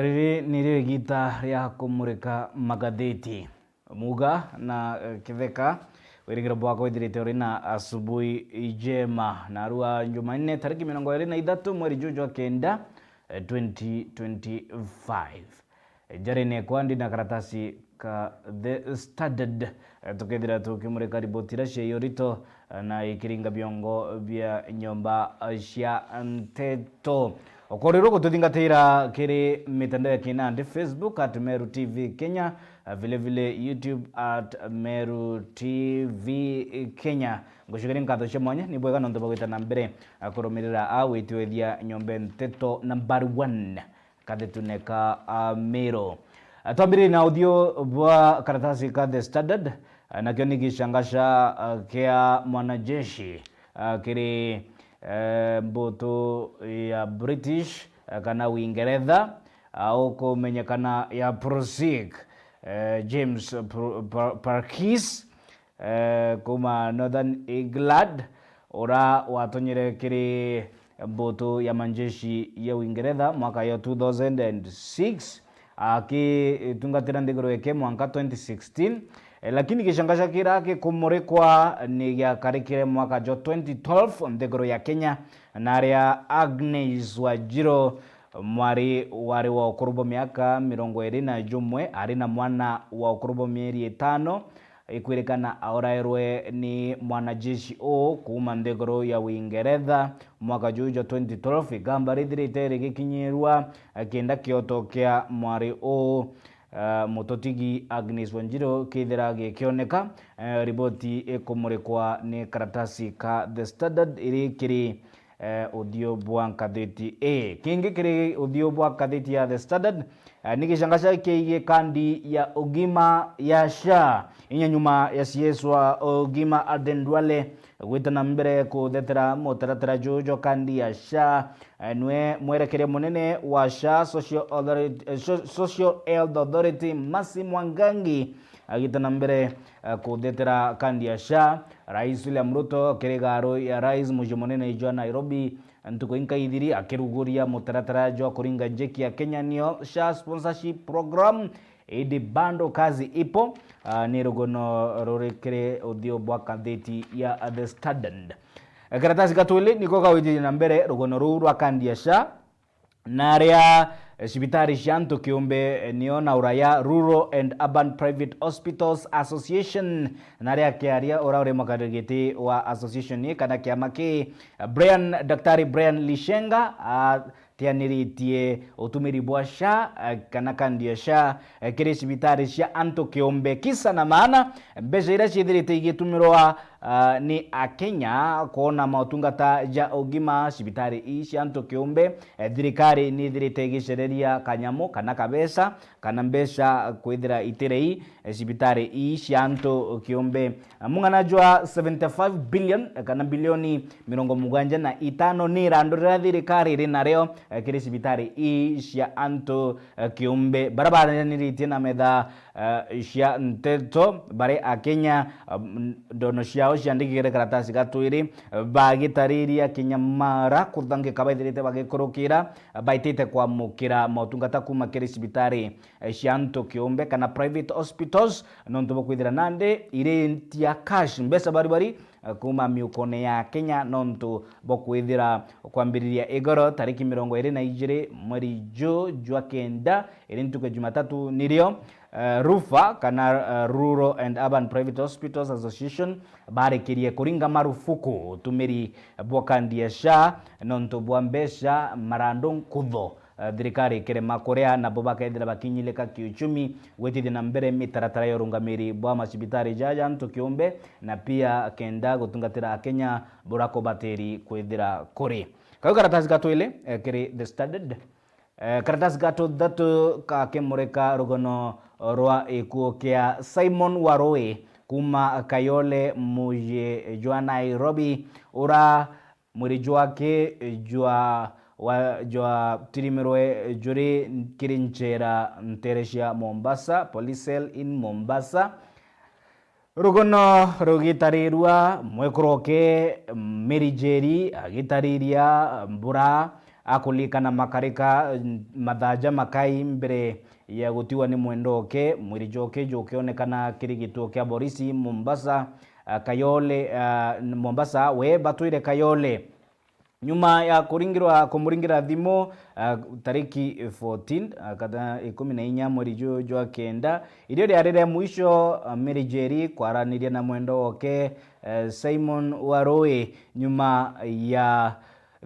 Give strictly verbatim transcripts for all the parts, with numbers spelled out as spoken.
Riri nirio igita ria kumurika magatheti. Muga na, eh, Kitheka, wiringiro bwakwa withirite uri na asubuhi njema. Narua Jumanne, tariki mirongo iri na ithatu mweri juju jwa kenda, eh, twenty twenty-five. Jari nekwa ndi na karatasi ka The Standard, eh, tukethira tukimurika riboti iria cia urito, eh, na ikiringa biongo bia nyomba, eh, cia nteto. Ukorirwo gututhingatira kiri mitandao ya kinandi, Facebook at Meru T V Kenya, eh, vile vile YouTube at Meru T V Kenya. Ngucokeria nkatho cia mwanya, ni bwega nontu bwa gwita na mbere, eh, kurumirira a witwethia nyomba nteto number one. Kathetune ka, ah, Meru. Ah, twambiririe na uthio bwa karatasi ka The Standard, ah, nakio ni gicangaca, ah, kia mwanajeshi, ah, kiri, eh, mbutu ya British, ah, kana Uingeretha, ah, ukumenyekana ya Prusik, eh, James Pr-, Par-, Parkis, eh, kuma Northern England, ura watonyire kiri mbutu ya manjeshi ya Uingeretha mwaka yo two thousand and six, akitungatira nthiguru eke mwanka twenty sixteen. Eh, lakini gicangaca kira gikumurikwa ni giakarikire mwaka jo twenty twelve nthiguru ya Kenya, na aria Agnes Wanjiru, mwari wari wa ukuru bwa miaka mirongo iri na jumwe, ari na mwana wa ukuru bwa mieri itano, ikwirikana aurairwe ni mwanajeshi uu kuuma nthiguru ya Uingeretha mwaka juu jwa twenty twelve. Igamba rithirite rigikinyirua, eh, kenda kioto kia mwari uu, eh, mututigi Agnes Wanjiru kithira gikioneka. Eh, riboti ikumurikwa ni karatasi ka The Standard iri kiri eh, uthio bwa ngatheti ii. Kingi kiri uthio bwa ngatheti ya The Standard, eh, ni gicangaca kiigie kandi ya ugima ya SHA. Inya nyuma ya C S wa ugima Aden Duale gwita na mbere kuthetera mutaratara juju jwa kandi ya SHA, eh, nwe mwerekeria munene wa SHA Social Authority, eh, So-, Social Health Authority Mercy Mwangangi agita na mbere, eh, kuthetera kandi ya SHA. Rais William Ruto kiri gaaru ya Rais mucii munene jwa Nairobi ntuku inkaithiri akiruguria mutaratara jwa kuringa njeki ya Kenya niyo SHA Sponsorship Program, indi bado kazi ipo. Ah, ni rugono ruri kiri uthio bwa ngatheti ya The Standard. Eh, karatasi ga twili niko kawitithia na mbere rugono ruu rwa kandi ya SHA. Na aria, eh, cibitari cia antu kiumbe, eh, nio na uraya, Rural and Urban Private Hospitals Association, na aria akiaria ura uri mukariri giti wa association ii kana kiama kii, eh, Brian, Daktari Brian Lishenga, atianiritie utumiri bwa SHA, eh, kana kandi ya SHA, eh, kiri cibitari cia antu kiumbe. Kisa na maana, mbeca iria ciithirite igitumirwa ah, ni Akenya kwona motungata ja ugima cibitari ii cia antu kiumbe. Eh, thirikari ni ithirite igicereria kanyamu kana kabeca kana mbeca kwithira itirei, eh, cibitari ii cia antu kiumbe. Ah, mung'ana jwa seventy-five billion, eh, kana bilioni mirongo mugwanja na itano ni irandu riria thirikari iri nario, eh, kiri cibitari ii cia antu, eh, kiumbe. Baria baraniritie na metha eh, cia nteto bari Akenya, eh, ndono ciao ciandikikire karatasi ga twiri, eh, bagitariria kinya mara kuthangika baithirite bagikurukira, eh, baitite kwamukira motungata kuma kiri cibitari, eh, cia antu kiumbe kana private hospitals, nontu bwa kwithira nandi iri ntia cash, mbeca bari bari, eh, kuma miukone ya Kenya, nontu bwa kwithira kwambiriria igoro tariki mirongo iri na ijiri mweri ju jwa kenda, iri ntuku ya Jumatatu, nirio, eh, RUPHA kana, eh, Rural and Urban Private Hospitals Association barikirie kuringa marufuku utumiri bwa kandi ya SHA nontu bwa mbeca marandu nkutho, eh, thirikari ikirema kuria, nabo bakethira bakinyilika kiuchumi gwitithia na mbere mitaratara ya urungamiri bwa macibitari jaja antu kiumbe, na pia kenda gutungatira Akenya buria kubatiri kwithira kuri. Kau karatasi ga twili, eh, kiri The Standard. Eh, karatasi ga tuthatu kakimurika rugono rwa gikuo kia Simon Warui kuma Kayole muji jwa Nairobi, ura mwiri jwake jwa, wa, jwatirimirwe juri kiri nchera ntere cia Mombasa, police cell in Mombasa. Rugono rugitarirua mwekuru oke Mary Njeri agitariria mbura, akulikana makarika, mm, mathaa jamakai mbere ya gutigwa ni mwendwa oke. Mwiri jwake jukionekana kiri gituo kia borisi Mombasa, ah, Kayole, ah, Mombasa, we batwire Kayole. Nyuma ya kuringirwa, kumuringira thimu, ah, tariki fourteen, ah, kana ikumi na inya mweri juju jwa kenda, irio riari ria mwisho, ah, Mary Njeri kwaraniria na mwendwa oke, eh, Simon Warui, nyuma ya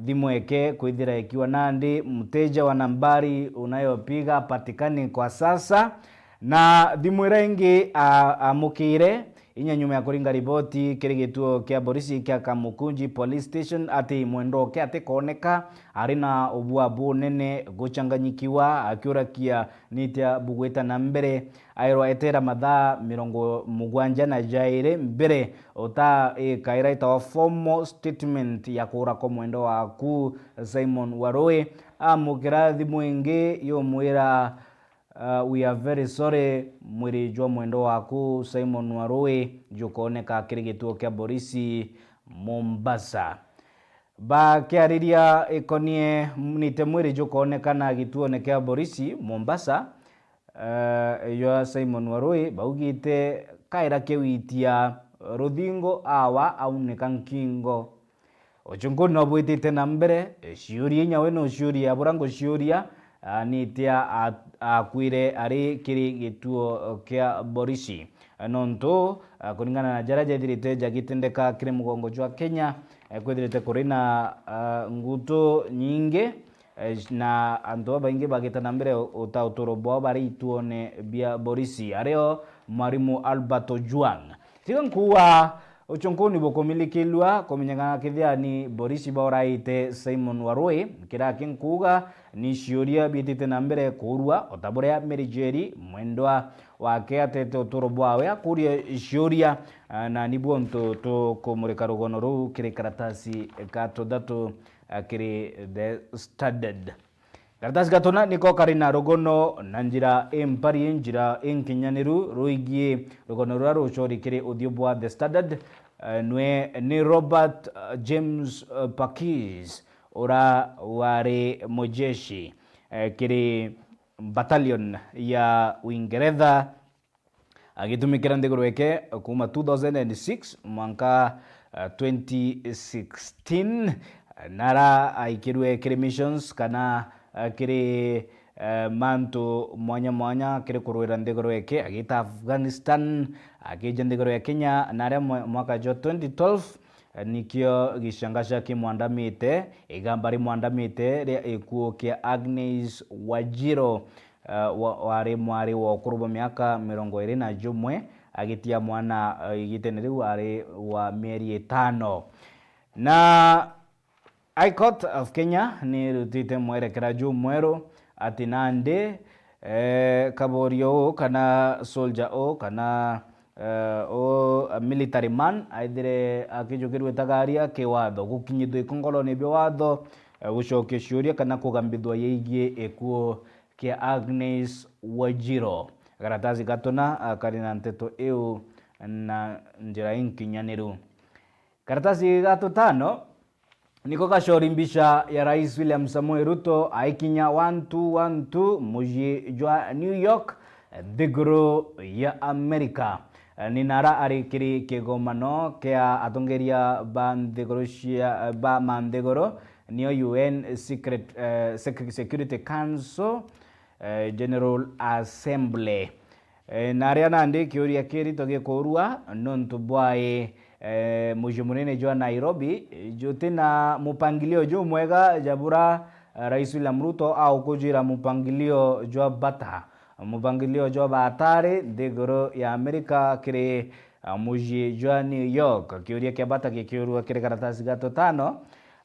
thimu eke kwithira ikiwa nandi mteja wa nambari unayopiga patikani kwa sasa, na thimu iria ingi a-, amukire inya nyuma ya kuringa riboti kiri gituo kia borisi kia Kamukunji Police Station ati mwendwa oke atikooneka, ari na ubua bunene, guchanganyikiwa, akiurakia nitia bugwita na mbere. Airwa etera mathaa mirongo mugwanja na jairi mbere uta ikaira itawa formal statement ya kuura kwa mwendwa waku Simon Warui. Amukira thimu ingi yumwira, uh, "We are very sorry, mwiri jwa mwendwa waku Simon Warui jukooneka kiri gituo kia borisi Mombasa." Bakiariria ikonie nite mwiri jukoonekana gituone kia borisi Mombasa, eh, jwa Simon Warui, baugite kaira kiu itia ruthingo awa aunika nkingo. Uchunkuni no bwitite na mbere, ciuria inya we no ciuria bura nguciuria, ah, nitia a-, akwire ari kiri gituo kia borisi. Nontu, ah, kuringana na jaria jethirite jagitendeka kiri mugongo jwa Kenya, eh, kwithirite kuri na, ah, ngutu nyingi, eh, na antu babaingi bagita na mbere uta uturo bwao bari ituone bia borisi. Ario mwarimu Albert Ojwang. Tiga nkuuga uchunkuni bukumilikilua kumenyekana kithia ni borisi bauraite Simon Warui, kiria kinkuuga ni ciuria biitite na mbere kuurua, o ta buria Mary Njeri, mwendwa wake atete uturo bwawe akuria ciuria, ah, na nibuo untu tukumurika rugono ruu kiri karatasi ka tuthatu, ah, kiri The Standard. Karatasi ga tuna niko kari na rugono na njira impari, njira inkinyaniru ruigie rugono ruria rucori kiri uthiu bwa The Standard, eh, nwe ni Robert, eh, James, eh, Parkes, ura wari mujeshi, eh, kiri battalion ya Uingeretha, agitumikira nthiguru eke kuuma two thousand and six mwanka, eh, twenty sixteen, nara aikirue kiri missions kana, eh, kiri, eh, mantu mwanya mwanya kiri kurwira nthiguru eke, agita Afghanistan, akija nthiguru ya Kenya, na aria mwa-, mwaka jwa twenty twelve, eh, nikio gicanga cia kimwandamite, igamba rimwandamite ria ikuo kia Agnes Wajiro, eh, wa-, wari mwari wa ukuru bwa miaka mirongo iri na jumwe, agitia mwana, eh, igitene riu ari wa mieri itano. Na High Court of Kenya ni irutite mwerekera jumweru ati nandi, eh, kaborio uu kana soldier uu kana, eh, uu military man aithire akijukirwe itagaria kiwatho, gukinyithua ikongolone bia watho, eh, gucokia ciuria kana kugambithua yeigie ikuo kia Agnes Wajiro. Karatasi ga tuna, ah, kari na nteto iu na njira inkinyaniru. Karatasi ga tutano niko gacori mbica ya Rais William Samoei Ruto aikinya one two one two mucii jwa New York, nthiguru ya Amerika. Ni nara ari kiri kigomano kia atongeria ba nthiguru cia, ba manthiguru, niyo U N Secret-, eh, Sec-, Security Council, eh, General Assembly. Eh, na aria nandi kiuria kirito gikuurua nontu bwa, eh, eh, mucii munene jwa Nairobi, eh, juti na mupangilio jumwega ja bura, eh, Rais William Ruto aukujira mupangilio jwa bata, mupangilio jwa batari nthiguru ya Amerika kiri, ah, mucii jwa New York. Kiuria kia bata gikiurua kiri karatasi ga tutano.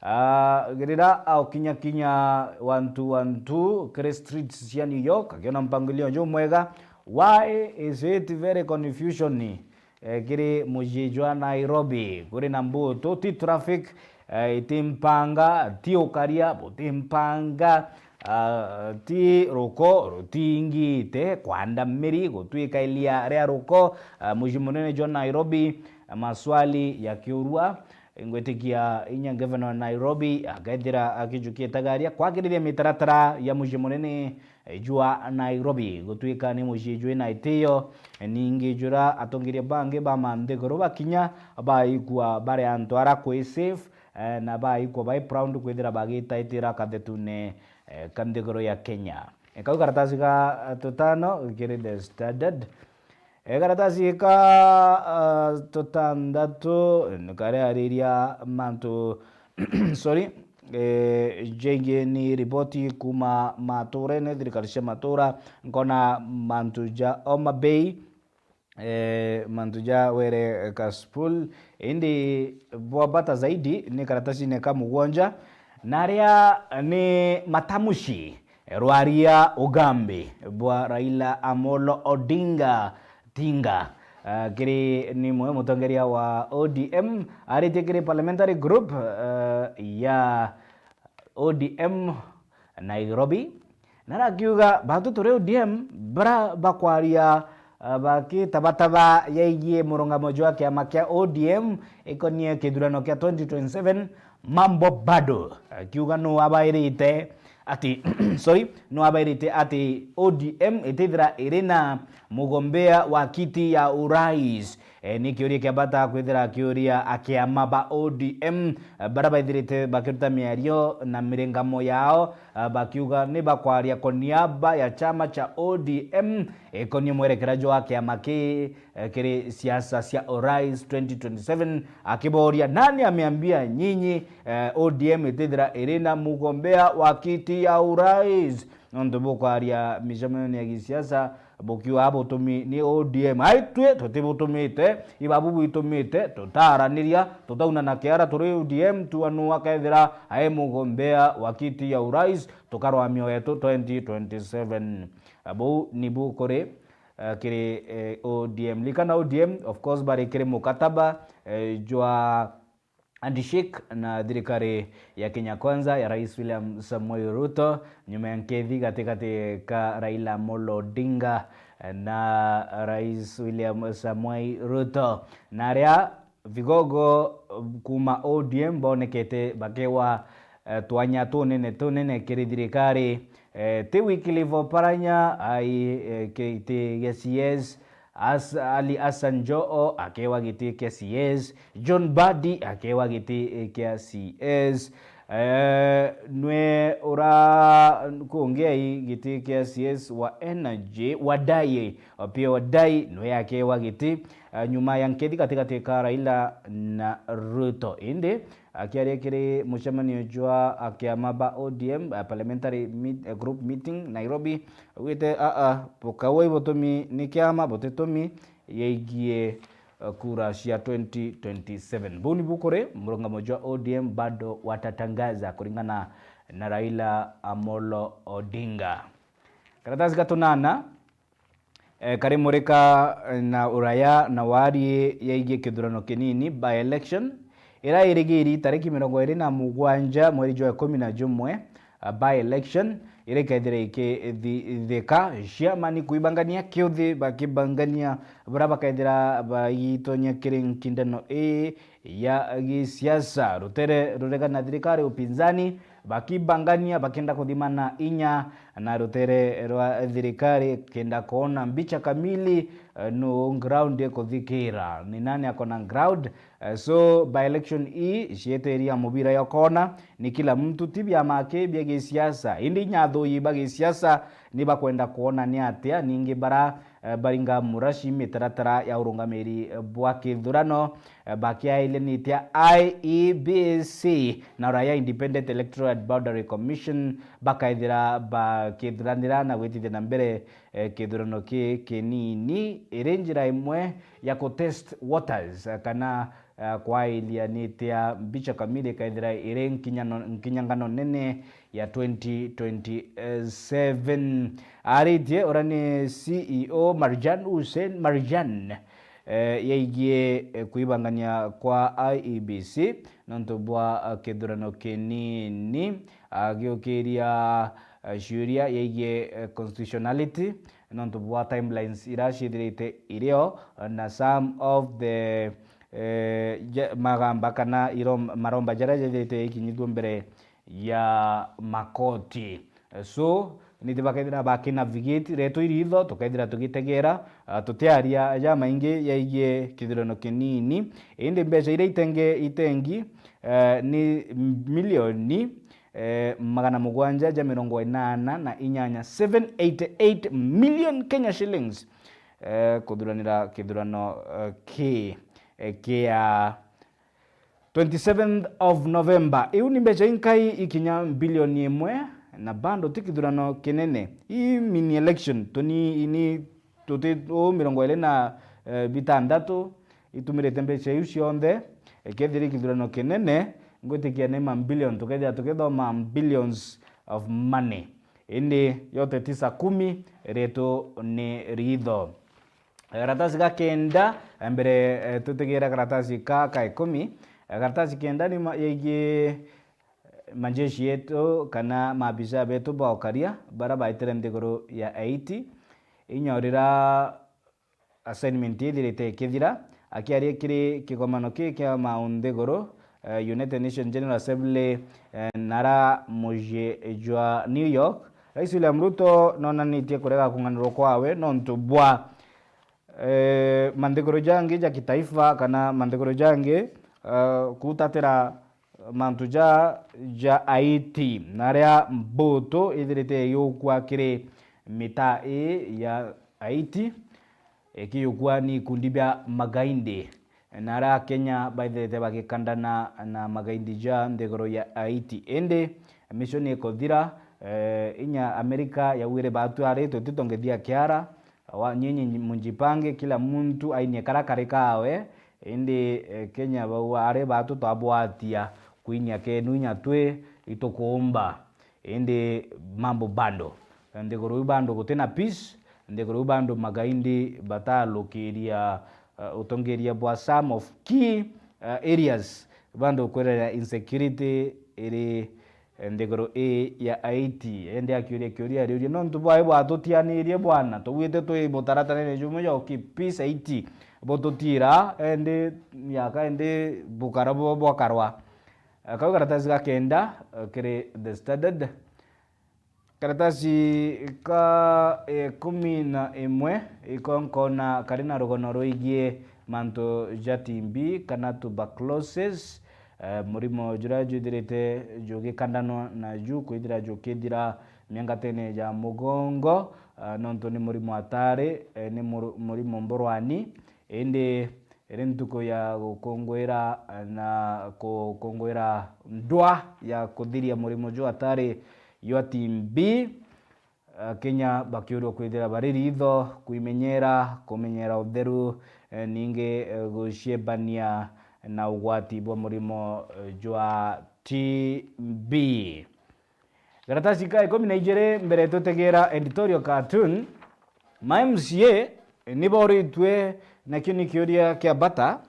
Ah, rira aukinyakinya one two one two kiri streets cia New York, akiona mpangilio jumwega. Why is it very confusion, eh, kiri mucii jwa Nairobi? Kuri na mbutu, ti traffic, eh, iti mpanga, ti ukaria buti mpanga, ah, ti ruko rutingite, kwanda miri gutwika iria ria ruko, ah, mucii munene jwa Nairobi, maswali yakiurua. Ngwitikia inya ngavana wa Nairobi akethira akijukia itagaria kwagirithia mitaratara ya mucii munene jwa Nairobi gutuika ni mucii jwi na itio, ningi jura atongeria bangi ba manthiguru bakinya baikua bari antu ara kwi safe, eh, na baikua bai proud kwithira bagitaitira kathetune, eh, ka nthiguru ya Kenya. Kau karatasi ga, eh, tutano kiri The Standard. E, karatasi ka, ah, tutandatu, kariariria mantu, sorry, e, jengi ni ripoti kuma maturene, thirikari cia matura, nkona mantu ja Homa Bay, e, mantu ja Were Kasipul, indi bwa bata zaidi ni karatasine ka mugwanja, naria ni matamushi rwaria ugambi bwa Raila Amolo Odinga Tinga, ah, kiri ni mwe mutongeria wa O D M, aritie kiri parliamentary group, ah, ya O D M Nairobi, na arakiuga, "Batu turi O D M, bara bakwaria, ah, bakitabataba yaigie murungamo jwa kiama kia O D M ikonie kithurano kia twenty twenty-seven, mambo bado." Akiuga nu abairite ati, sorry, nu abairite ati O D M itithira iri na mugombea wa kiti ya urais. E, ni kiuria kia bata kwithira akiuria akiama ba O D M, e, bara baithirite bakiruta miario na mirengamo yao, e, bakiuga ni bakwaria kwa niaba ya chama cha O D M, e, ikonie mwerekera jwa kiama ki, e, kiri siasa cia urais twenty twenty-seven, akiboria, "Nani ameambia nyinyi, e, O D M itithira iri na mugombea wa kiti ya urais?" Nontu bukwaria micemanio ya gisiasa, bukiuga butumi ni O D M. Ai twi tutibutumite, ibabu bwitumite, tutaaraniria, tutaunana kiara turi O D M, tua nu akethira ai mugombea wa kiti ya urais, tukarwa mioyo yetu twenty twenty-seven. Buu nibu kuri, eh, kiri, eh, O D M. Likana O D M, of course, bari kiri mukataba, eh, jwa handshake na thirikari ya Kenya Kwanza ya Rais William Samoei Ruto, nyuma ya nkethi gatigati ka Raila Amolo Odinga na Rais William Samoei Ruto. Na aria vigogo kuma O D M bonekete bakewa, eh, twanya tunene tunene kiri thirikari, eh, ti Wycliffe Oparanya ai, eh, giti gia C S, As-, Ali Hassan Joho akewa giti kia C S, John Mbadi akewa giti kia C S, eh, nwe ura kungi ai giti kia C S wa Energy, Wadai, Opiyo Wadai nwe akewa giti, eh, nyuma ya nkethi gatigati ka Raila na Ruto. Indi akiaria kiri mucemanio jwa akiama ba O D M, eh, parliamentary meet-, eh, group meeting Nairobi, augite, "Aa, bukauai butumi ni kiama, butitumi yaigie, eh, kura cia twenty twenty-seven." Buu nibu kuri murungamo jwa O D M bado watatangaza, kuringana na Raila Amolo Odinga. Karatasi ga tunana, eh, karimurika, eh, na uraya na wari yaigie kithurano kinini, by-election, ira irigiri tariki mirongo iri na mugwanja mweri jwa ikumi na jumwe, ah, by-election, ira ikethira ikithithika, ciama ni kuibangania kiuthi bakibangania bara bakethira bagitonya kiri nkindano ii ya gisiasa. Rutere rurega na thirikari, upinzani, bakibangania, bakienda kuthimana inya na rutere rwa thirikari, kenda kuona mbicha kamili, eh, nu ground ikuthikira, ni nani akona ground. Eh, so by-election ii cietiria mubira ya kona, ni kila mtu, ti biama ki bia gisiasa, indi inya athuyi ba gisiasa ni bakwenda kuona ni atia ningi bara, eh, baringa muraci mitaratara ya urungamiri bwa kithurano, eh, bakiailanitia I E B C na uraya Independent Electoral and Boundary Commission, bakaithira bakithuranira na gwitithia na mbere, eh, kithurano ki kinini, iri njira imwe ya ku test waters, eh, kana, eh, kwailianitia mbicha kamili ikaithira iri nkinyano-, nkinyangano nene ya twenty twenty-seven. Aritie uria ni C E O Marjan Hussein Marjan, eh, yaigie, eh, kuibangania kwa I E B C nontu bwa, eh, kithurano kinini, agiukiria, eh, ciuria yaigie, eh, constitutionality nontu bwa timelines ira ciithirite irio, eh, na some of the eh, ja-, magamba kana iro-, maromba jaria jaithirite ikinyithua mbere ya makoti. So, niti bakethira baki navigate retu iritho, tukethira tugitegera, ah, tutiaria jamaingi yaigie kithurano kinini. Indi mbeca iria itenge-, itengi, eh, ni milioni, eh, magana mugwanja ja mirongo inana na inyanya, seven eighty eight million Kenya shillings, eh, kuthuranira kithurano, eh, ki, eh, kia twenty-seventh of November. Iu ni mbeca inkai ikinya bilioni imwe, na bado ti kithurano kinene. Ii mini election, tuni ini tuti uu mirongo iri na, eh, bitandatu, itumirite mbeca iu cionthe. Ikethira i kithurano kinene, ngwitikia ni mabilioni, tukethira tukithoma billions of money. Indi yote tisa kumi, ritu ni ritho. Karatasi ga kenda, mbere, eh, tutigira karatasi ka, ka ikumi. Eh, karatasi kenda ni ma-, yegie majeshi yetu kana maabisa betu ba ukaria bara baitire nthiguru ya Haiti. Inya urira assignment ithirite ikithira, akiaria kiri kigomano ki kia maunthiguru, eh, United Nations General Assembly, eh, nara mucii jwa New York, Rais William Ruto nonanitie kurega kung'anirwa kwawe nontu bwa, eh, manthiguru jangi ja kitaifa kana manthiguru jangi, eh, kutatira mantu ja, ja Haiti, na aria mbutu ithirite igiukua kiri mitaa ii ya Haiti, ikiyukua ni ikundi bia magaidi, na aria Akenya baithirite bagikandana na magaidi ja nthiguru ya Haiti. Indi mission ikuthira, eh, inya Amerika yaugire, "Batu ari, tuti tungithia kiara, wa-, nyinyi mjipange, kila muntu ainie kara kari kawe." Indi, eh, Kenya bauga, "Ari, batu twabwatia kwinia kenu inya twi itukuumba." Indi mambo bado. Nthiguru iu bado guti na peace, nthiguru iu bado magaidi batalukiria, uh, utongeria bwa some of key, uh, areas. Bado kwirira insecurity iri, eh, nthiguru ii ya Haiti. Indi akiuria kiuria ariuria, "Nontu bwai bwatutianirie bwana, tugwite twi mutaratara-ini jumwe jwa ki peace Haiti, bututira, indi miaka indi bukara bo bwakarwa." Eh, kau karatasi ga kenda, eh, kiri The Standard. Karatasi ka, eh, ikumi na imwe, iko nkona kari na rugono rwigie mantu ja T B kana tuberculosis, eh, murimo juria jwithirite jugikandanwa na ju kwithira jukithira miangatene ja mugongo, eh, nontu ni murimo hatari, eh, ni muru-, murimo mburwani, indi iri ntuku ya gukunguira na gukunguira ndwa ya kuthiria murimo jwa hatari jwa T B. Akenya bakiurwa kwithira bari ritho, kwimenyera, kumenyera utheru, eh, ningi, eh, guciebania na ugwati bwa murimo, eh, jwa T B. Karatasi ka ikumi na ijiri mbere tutegera editorial cartoon. Ma M C A ni boritue, nakio ni kiuria kia bata,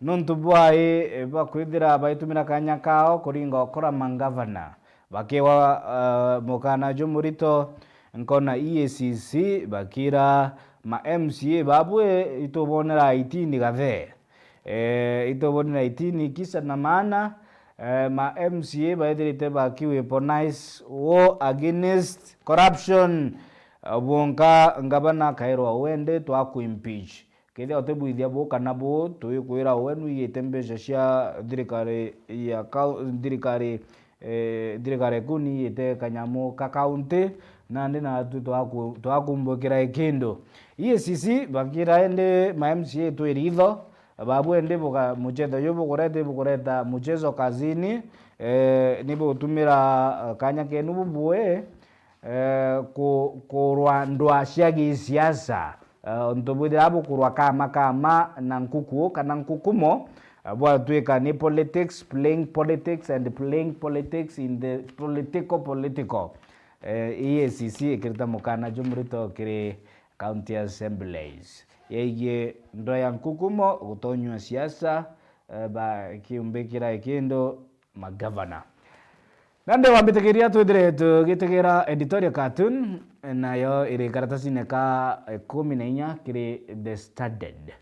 nontu bwai bakwithira baitumira kanya kao kuringa ukora mangavana. Bakiwa, eh, mukana jumurito, nkona E A C C bakira ma M C A babwe, itubonera itini gathe. Eh, itubonera itini kisa na maana, eh, ma M C A baithirite baki weaponize war against corruption. Eh, bwonka ngavana akairwa, "Wende twaku impeach." Kethira utibwithia bu kana bu, twikwira we nuiyite mbeca cia thirikari ya kau-, thirikari, eh, thirikari kuu niiyite kanyamu ka kaunti, nandi natwi twaku-, twakumbukira ikindu. E A C C bakira indi ma M C A twi ritho, babu indi buga-, muchetho uyu bukureta, bukureta muchezo kazini, eh, ni butumira, eh, kanya kenu bubui, eh, ku-, kurwa ndwa cia gisiasa. Eh, untu bwithira bukurwa kama kama na nkuku kana nkukumo, eh, bwatwika ni politics, playing politics and playing politics in the political, political. Eh, E A C C ikirita mukana jumurito kiri county assemblies. Yegie ndwa ya nkukumo gutonywa siasa, eh, bakiumbikira ikindu magavana. Nandi wambitikiria twithire tugitegera editorial cartoon, nayo iri karatasine ka ikumi na inya kiri The Standard.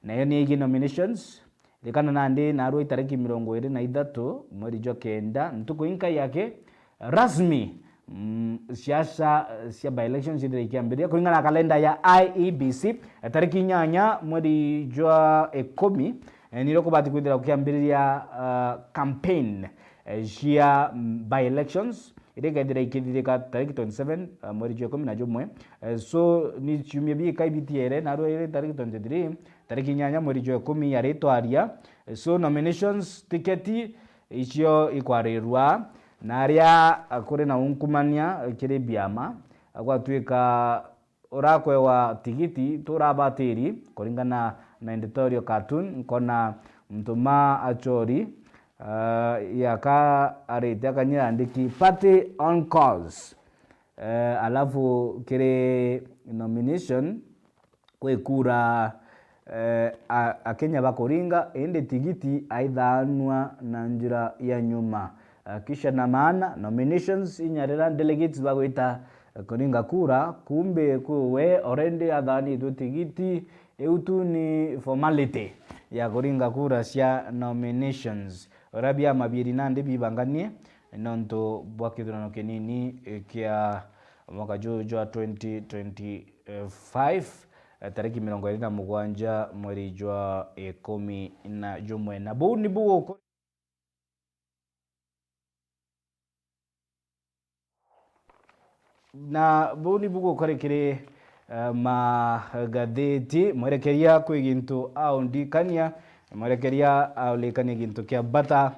Nayo ni igie nominations, Ririkana nandi narua itariki mirongo iri na ithatu mweri jwa kenda, ntuku inkai yake rasmi, mm, siasa, eh, cia by-elections ithire ikiambiria kuringana na kalenda ya I E B C. Eh, tariki inyanya mweri jwa ikumi, eh, nirio kubati kwithira gukiambiriria, eh, campaign, eh, cia, mm, by-elections, iria ikethira ikithirika tariki twenty-seven, eh, mweri jwa ikumi na jumwe. Eh, so, ni ciumia bikai bitiere, narua iri tariki twenty-three, tariki inyanya mweri jwa ikumi yari twaria. Eh, so, nominations, tiketi, icio ikwarirwa, na aria, eh, kuri na unkumania, eh, kiri biama, eh, gwatuika urakwewa tigiti turabatiri kuringana na editorial cartoon, nkona Mtuma Achori, ah, yaka arite akanyira ndiki party on course. Eh, alafu kiri nomination kwi kura, eh, a-, Akenya bakuringa, indi tigiti aithaanua na njira ya nyuma. Eh, kisha na maana, nominations inyarira delegates bagwita, eh, kuringa kura, kumbe kwi we already athaanitwe tigiti, iu tu ni formality ya kuringa kura cia nominations. Uria biama biiri nandi bibanganie, nontu bwa kithurano kinini, eh, kia mwaka juu jwa twenty twenty-five, eh, tariki mirongo iri na mugwanja mweri jwa ikumi na jumwe. Na buu nibu guku-, na buu nibu gukuri kiri, eh, magatheti. Mwerekeria kwi gintu aundikania, mwerekeria aulikania gintu kia bata,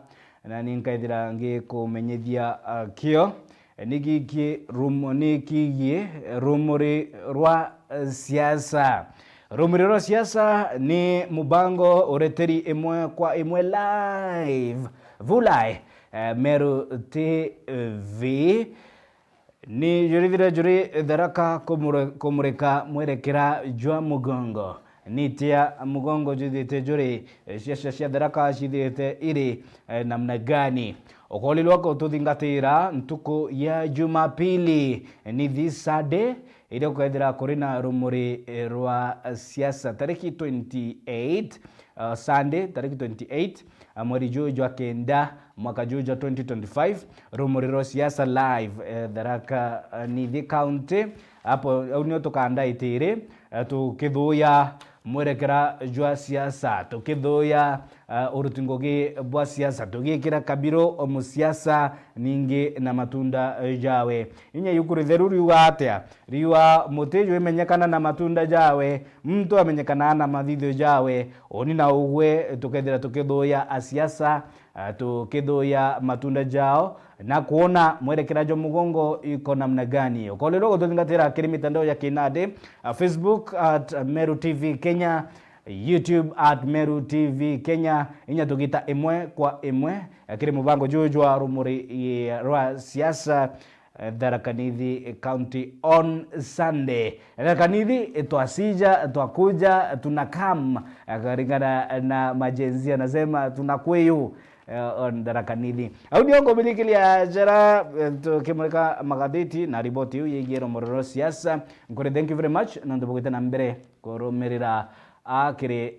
na ni nkaithira ngikumenyithia, ah, kio. Ni giki rum-, ni kigie rumuri rwa, eh, siasa. Rumuri rwa siasa ni mubango ureteri imwe kwa imwe live, vulai, eh, Meru T V. Ni jurithire juri Tharaka kumure-, kumurika mwerekera jwa mugongo. Ni tia mugongo jwithite juri, eh, siasa cia Tharaka cithite iri, eh, namna gani? Ukoli lwako tuthingatira ntuku ya Jumapili, ni this Sunday, iria ukethira kuri na rumuri, eh, rwa siasa tariki twenty-eight, uh, Sunday, tariki twenty-eight, uh, mweri juu jwa kenda, mwaka juu jwa twenty twenty-five, rumuri rwa siasa live, eh, Tharaka, uh, Nithi County. Apo, au nio tukanda itiri, eh, tukithuya mwerekera jwa siasa, tukithuya, eh, uruti ngugi bwa siasa, tugikira Kabiru o musiasa ningi na matunda, eh, jawe. Inya yuku ritheru riuga atia? Riuga muti jwimenyekana na matunda jawe, muntu amenyekanaga na mathithio jawe. Uni na ugwe tukethira tukithuya asiasa, ah, tukithuya matunda jao na kuona mwerekera jwa mugongo iko namna gani. Ukolelwa gututhingatira kiri mitandao ya kinandi, ah, Facebook at Meru T V Kenya, YouTube at Meru T V Kenya, inya tugita imwe kwa imwe, eh, kiri mubango juju jwa rumuri, eh, rwa siasa, eh, Tharaka Nithi County on Sunday. Tharaka Nithi, eh, twasija, twakuja, tunakam, eh, karingana na majenzi anasema tunakweyu, eh, on Tharaka Nithi. Au nio ngumirikiria jara, eh, tukimurika magatheti na riboti iu yigie rumuri rwa siasa. Nkuri, thank you very much, nontu bugite na mbere kurumirira akiri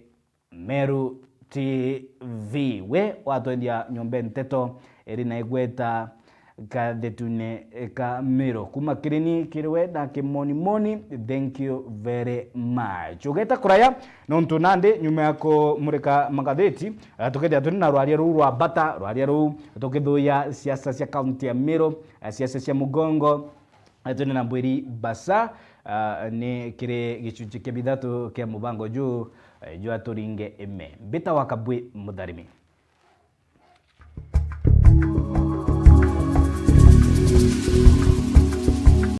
Meru T V. We watwendia nyombe nteto iri na igweta kathetune ka Meru. Kuma kiri ni kiri we na kimonimoni, thank you very much. Ugeta kuraya, nontu nandi nyuma ya kumurika magatheti, eh, tukethia turi na rwaria ruu rwa bata, rwaria ruu tukithuya siasa cia kaunti ya Meru, eh, siasa cia mugongo, eh, turi na Mbwiri Basa, ah, ni kiri gicunci kia bithatu kia mubango juu, eh, jwa Turinge Ime. Mbita wa Kabwi Mutharimi.